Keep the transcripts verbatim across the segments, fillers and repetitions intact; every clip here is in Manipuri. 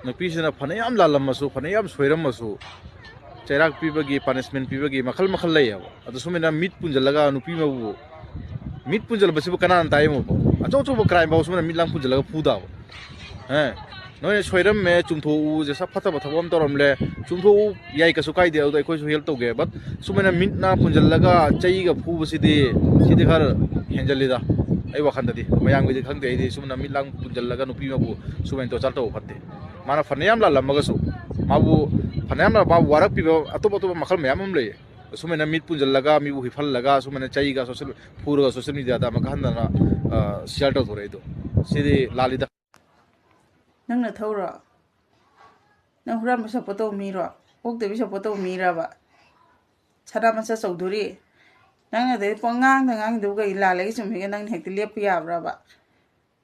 ꯅꯨꯄꯤꯁꯤꯅ ꯐꯅꯌꯥꯝ ꯂꯥꯜꯂꯝꯃꯁꯨ, ꯐꯅꯌꯥꯝ ꯁꯣꯏꯔꯝꯃꯁꯨ, ꯆꯩꯔꯥꯛ ꯄꯤꯕꯒꯤ, ꯄꯅꯤꯁꯃꯦꯟ ꯄꯤꯕꯒꯤ ꯃꯈꯜ ꯃꯈꯜ ꯂꯩꯌꯦꯕ꯫ ꯑꯗꯣ ꯁꯨꯃꯥꯏꯅ ꯃꯤꯠ ꯄꯨꯟꯁꯤꯜꯂꯒ ꯅꯨꯄꯤ ꯑꯃꯕꯨ, ꯃꯤꯠ ꯄꯨꯟꯁꯤꯜꯂꯕꯁꯤꯕꯨ ꯀꯅꯥꯅ ꯇꯥꯛꯏꯃꯣꯕ? ꯑꯆꯧ ꯑꯆꯧꯕ ꯀ꯭ꯔꯥꯏꯝ ꯐꯥꯎ ꯁꯨꯃꯥꯏꯅ ꯃꯤꯠ ꯂꯥꯡ ꯄꯨꯟꯁꯤꯜꯂꯒ ꯐꯨꯗꯕ꯫ ꯑꯦ, ꯅꯣꯏꯅ ꯁꯣꯏꯔꯝꯃꯦ, ꯆꯨꯝꯊꯣꯛꯎꯁꯦ, ꯁꯛ ꯐꯠꯇꯕ ꯊꯕꯛ ꯑꯃ ꯇꯧꯔꯝꯂꯦ, ꯆꯨꯝꯊꯣꯛꯎ, ꯌꯥꯏ, ꯀꯩꯁꯨ ꯀꯥꯏꯗꯦ, ꯑꯗꯨꯗ ꯑꯩꯈꯣꯏꯁꯨ ꯍꯦꯜꯞ ꯇꯧꯒꯦ꯫ ꯕꯠ ꯁꯨꯃꯥꯏꯅ ꯃꯤꯠꯅ ꯄꯨꯟꯁꯤꯜꯂꯒ ꯆꯩꯒ ꯐꯨꯕꯁꯤꯗꯤ, ꯁꯤꯗꯤ ꯈꯔ ꯍꯦꯟꯖꯜꯂꯤꯗ, ꯑꯩ ꯋꯥꯈꯜꯗꯗꯤ꯫ ꯃꯌꯥꯝꯒꯤꯗꯤ ꯈꯪꯗꯦ, ꯑꯩꯗꯤ ꯁꯨꯃꯥꯏꯅ ꯃꯤꯠ ꯂꯥꯡ ꯄꯨꯟꯁꯤꯜꯂꯒ ꯅꯨꯄꯤ ꯑꯃꯕꯨ ꯁꯨꯃꯥꯏꯅ ꯇꯣꯔꯆꯔ ꯇꯧꯕ ꯐꯠꯇꯦ꯫ ꯃꯥꯅ ꯐꯅꯌꯥꯝ ꯂꯥꯜꯂꯝꯃꯒꯁꯨ, ꯃꯥꯕꯨ ꯐꯅꯌꯥꯝ ꯂꯥꯜ-, ꯃꯥꯕꯨ ꯋꯥꯔꯛꯄꯤꯕ ꯑꯇꯣꯞ ꯑꯇꯣꯞꯄ ꯃꯈꯜ ꯃꯌꯥꯝ ꯑꯃ ꯂꯩꯌꯦ꯫ ꯁꯨꯃꯥꯏꯅ ꯃꯤꯠ ꯄꯨꯟꯁꯤꯜꯂꯒ, ꯃꯤꯕꯨ ꯍꯤꯞꯍꯜꯂꯒ, ꯁꯨꯃꯥꯏꯅ ꯆꯩꯒ ꯁꯣꯁꯦꯜ, ꯐꯨꯔꯒ ꯁꯣꯁꯦꯜ ꯃꯤꯗꯤꯌꯥꯗ ꯑꯃꯨꯛꯀ ꯍꯟꯗꯅ, ꯑ, ꯁꯤꯌꯔ ꯇꯧꯊꯣꯔꯛꯏꯗꯣ, ꯁꯤꯗꯤ ꯂꯥꯜꯂꯤꯗ꯫ ꯅꯪ ꯅꯊꯧꯔꯣ? ꯅꯪ ꯍꯨꯔꯥꯟꯕ ꯁꯞꯄꯣꯔꯠ ꯇꯧꯕ ꯃꯤꯔꯣ? ꯑꯣꯛꯇꯕꯤ ꯁꯞꯄꯣꯔꯠ ꯇꯧꯕ ꯃꯤꯔꯕ? ꯁꯅꯥꯃꯆꯥ ꯆꯧꯙꯨꯔꯤ, ꯅꯪꯅ ꯑꯗꯩ ꯄꯉꯥꯡꯗ ꯉꯥꯡꯉꯤꯗꯨꯕꯨ ꯀꯩ ꯂꯥꯜꯂꯒ ꯆꯨꯝꯃꯤꯒ ꯅꯪꯅ ꯍꯦꯛꯇ ꯂꯦꯞꯄ ꯌꯥꯕ꯭ꯔꯕ?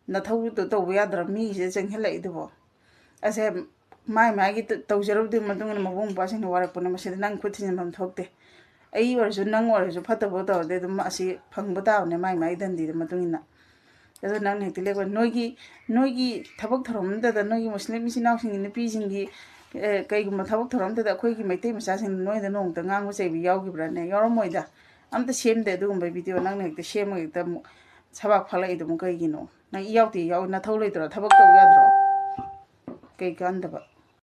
ꯅꯊꯧꯗꯣ ꯇꯧꯕ ꯌꯥꯗ꯭ꯔꯣ ꯃꯤꯒꯤꯁꯤꯗ ꯆꯪꯁꯤꯜꯂꯛꯏꯗꯨꯕꯣ? ꯑꯁꯦ ꯃꯥꯏ ꯃꯥꯏꯒꯤ ꯇ-, ꯇꯧꯖꯔꯨꯕꯗꯨꯒꯤ ꯃꯇꯨꯡ ꯏꯟꯅ ꯃꯕꯨꯡ ꯃꯧꯄ꯭ꯋꯥꯁꯤꯡꯅ ꯋꯥꯔꯛꯄꯅꯦ, ꯃꯁꯤꯗ ꯅꯪ ꯈꯨꯠ ꯊꯤꯟꯖꯤꯟꯐꯝ ꯊꯣꯛꯇꯦ꯫ ꯑꯩ ꯑꯣꯏꯔꯁꯨ ꯅꯪ ꯑꯣꯏꯔꯁꯨ ꯐꯠꯇꯕ ꯇꯧꯔꯗꯤ ꯑꯗꯨꯝ ꯑꯁꯤ ꯐꯪꯕ ꯇꯥꯕꯅꯦ ꯃꯥꯏ ꯃꯥꯏ ꯗꯟꯗꯤꯗꯨ ꯃꯇꯨꯡ ꯏꯟꯅ꯫ ꯑꯗꯣ ꯅꯪꯅ ꯍꯦꯛꯇ ꯂꯦꯞꯄ, ꯅꯣꯏꯒꯤ, ꯅꯣꯏꯒꯤ ꯊꯕꯛ ꯊꯧꯔꯝ ꯑꯃꯗꯗ ꯅꯣꯏꯒꯤ ꯃꯨꯁꯂꯤꯝ ꯏꯆꯤꯟ ꯏꯅꯥꯎꯁꯤꯡꯒꯤ ꯅꯨꯄꯤꯁꯤꯡꯒꯤ, ꯑꯦ, ꯀꯩꯒꯨꯝꯕ ꯊꯕꯛ ꯊꯧꯔꯝ ꯑꯃꯗꯗ ꯑꯩꯈꯣꯏꯒꯤ ꯃꯩꯇꯩ ꯃꯆꯥꯁꯤꯡꯅ ꯅꯣꯏꯗ ꯅꯣꯡꯃꯇ ꯉꯥꯡꯕ ꯆꯩꯕ ꯌꯥꯎꯈꯤꯕ꯭ꯔꯥꯅꯦ? ꯌꯥꯎꯔꯝꯃꯣꯏꯗ꯫ ꯑꯝꯇ ꯁꯦꯝꯗꯦ ꯑꯗꯨꯒꯨꯝꯕ ꯚꯤꯗꯤꯑꯣ꯫ ꯅꯪꯅ ꯍꯦꯛꯇ ꯁꯦꯝꯃꯒ ꯍꯦꯛꯇ ꯑꯃꯨꯛ ꯁꯕꯥꯛ ꯐꯥꯂꯛꯏꯗꯨꯕꯨ ꯀꯩꯒꯤꯅꯣ? ꯅꯪ ꯏꯌꯥꯎꯇ ꯌꯥꯎ, ꯅꯊꯧ ꯂꯩꯇ꯭ꯔꯣ? ꯊꯕꯛ ꯇꯧ ꯌꯥꯗ꯭ꯔꯣ? ꯀꯩ ꯀꯥꯟꯗꯕ?